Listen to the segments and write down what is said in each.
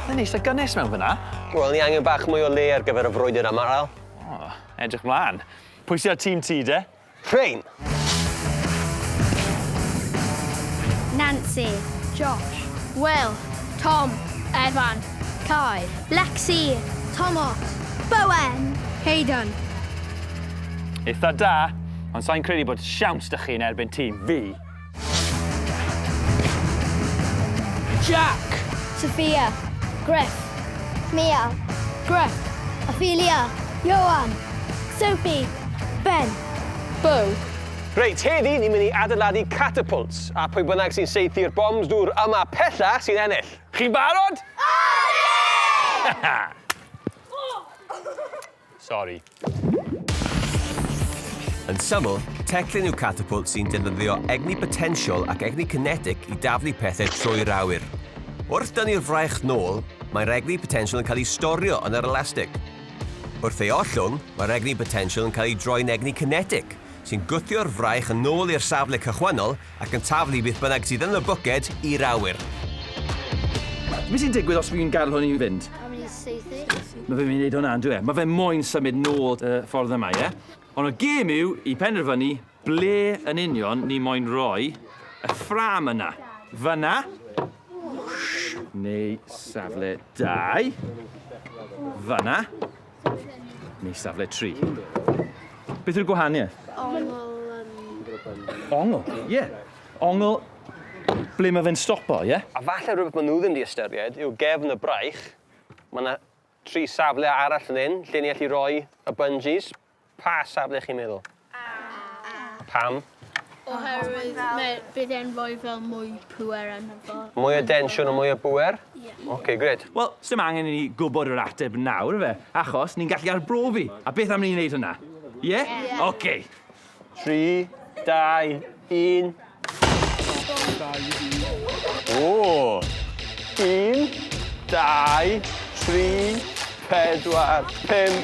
Mae'n eitha gynnes mewn fyna. Wel, ni angen bach mwy o le ar gyfer y frwydr yma, Al. O, edrych mlaen. Pwy sy ar tîm ti, de? Rhain! Nancy. Josh. Will. Tom. Evan. Kai. Lexi. Tomos. Bowen. Hayden. Eitha da, ond sa'n credu bod siawns 'da chi yn erbyn tîm fi. Jack! Sophia. Griff. Mia. Griff. Ophelia. Johan. Sophie. Ben. Bo. Reit, heddi ni'n mynd i adeiladu catapults, a pwy bynnag sy'n saethu'r bombs dŵr yma pella sy'n ennill. Chi'n barod? Ydyn! Sori. Yn syml, teclyn yw catapult sy'n defnyddio egni potensial ac egni cinetig i daflu pethau trwy'r awyr. Wrth dynnu'r fraich nôl, mae'r egni potensial yn cael ei storio yn yr elastig. Wrth ei ollwng, mae'r egni potensial yn cael ei droi'n egni cinetig, sy'n gwthio'r fraich yn ôl i'r safle cychwynnol ac yn taflu beth bynnag sydd yn y bwced i'r awyr. Be sy'n digwydd os fi'n gadael hwn i fynd? Mae'n mynd i saethu. Mae fe'n mynd i wneud hwnna, on'd yw e? Mae fe moyn symud nôl y ffordd yma, ie? Ond y gêm yw i penderfynu ble yn union ni moyn rhoi y ffrâm yna. Fyna, neu safle 2, fyna, neu safle 3. Beth yw'r gwahaniaeth? Ongl... Ongl, ie. Yeah. Ongl, ble mae fe'n stopo, ie? Yeah? A falle rhywbeth maen nhw ddim wedi ystyried yw gefn y braich. Mae yna tri safle arall fan hyn lle ni allu roi y bungees. Pa safle chi'n meddwl? A. Pam? Oherwydd mae, bydd e'n rhoi fel mwy pŵer arno fo. Mwy o densiwn a mwy o bŵer? Ie. Oce, grêt. Wel, sdim angen i ni gwybod yr ateb nawr, ife? Achos ni'n gallu arbrofi. A beth am ni wneud hwnna? Ie? Ie. Oce. 3, 2, 1. O! 1, 2, 3, 4, 5,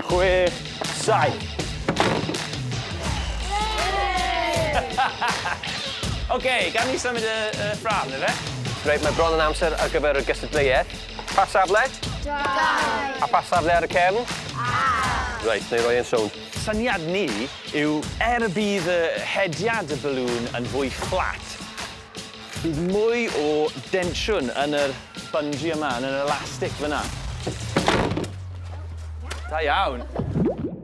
6, 7. Oce, gan ni symud y, y ffrâm, ife? Reit, mae bron yn amser ar gyfer y gystadleuaeth. Pa safle? 2. A pa safle ar y cefn? A. Reit, na i roi e'n sownd. Syniad ni yw, er y bydd y hediad y balŵn yn fwy fflat, bydd mwy o densiwn yn yr bungee yma, yn yr elastic fyna. Da iawn.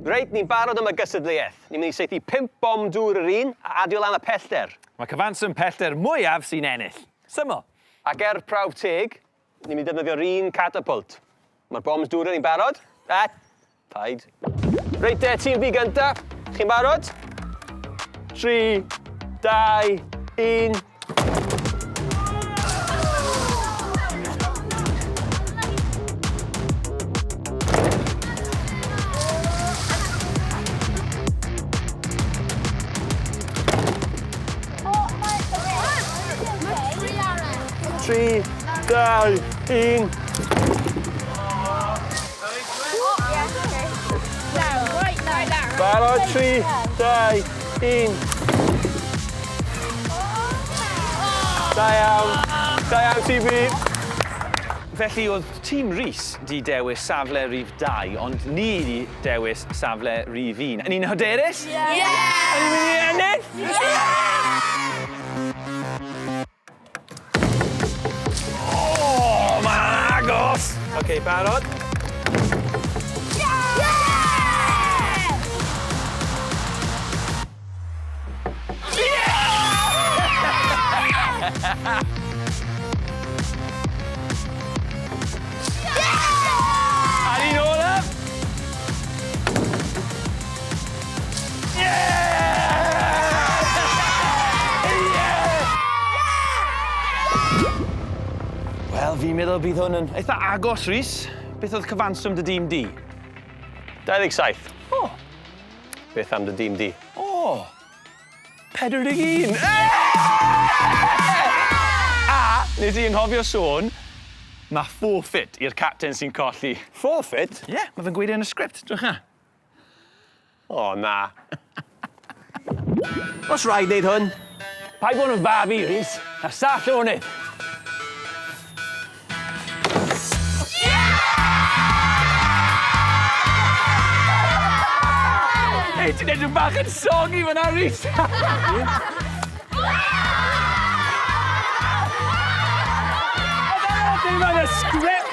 Reit, ni'n barod am y gystadleuaeth. Ni'n mynd i saethu pump bom dŵr yr un a adio lan y pellter. Mae cyfanswm pellter mwyaf sy'n ennill. Syml. Ac er prawf teg, ni'n mynd i defnyddio'r un catapult. Mae'r bombs dŵr yn ni'n barod. A, paid. Reit te, tîm fi gynta. Chi'n barod? 3, 2, 1. 3, 2, 1. Barod, 3, 2, 1. Da iawn. Da iawn, TB. Felly oedd tîm Rhys 'di dewis safle rif 2, ond ni 'di dewis safle rif 1. Ni'n hyderus? Ie! Yn ni'n mynd i ennill? Ie! O, mae'n agos! Oce, barod? A'r un olaf! Wel, fi'n meddwl bydd hwn yn eitha agos, Rhys. Beth oedd cyfanswm dy dîm di? 27. O! Beth am dy dîm di? O! 41! A, nes i anghofio sôn, mae forfeit i'r capten sy'n colli. Forfeit? Ie, yeah, mae fe'n gweud e yn y sgript, drycha. O, na. Os rhaid wneud hwn? Paid bod yn fabi, Rhys. Na sall o'n Hei, ti'n edrych bach yn soggy fyna, Rhys! Oedd e ddim yn y sgript!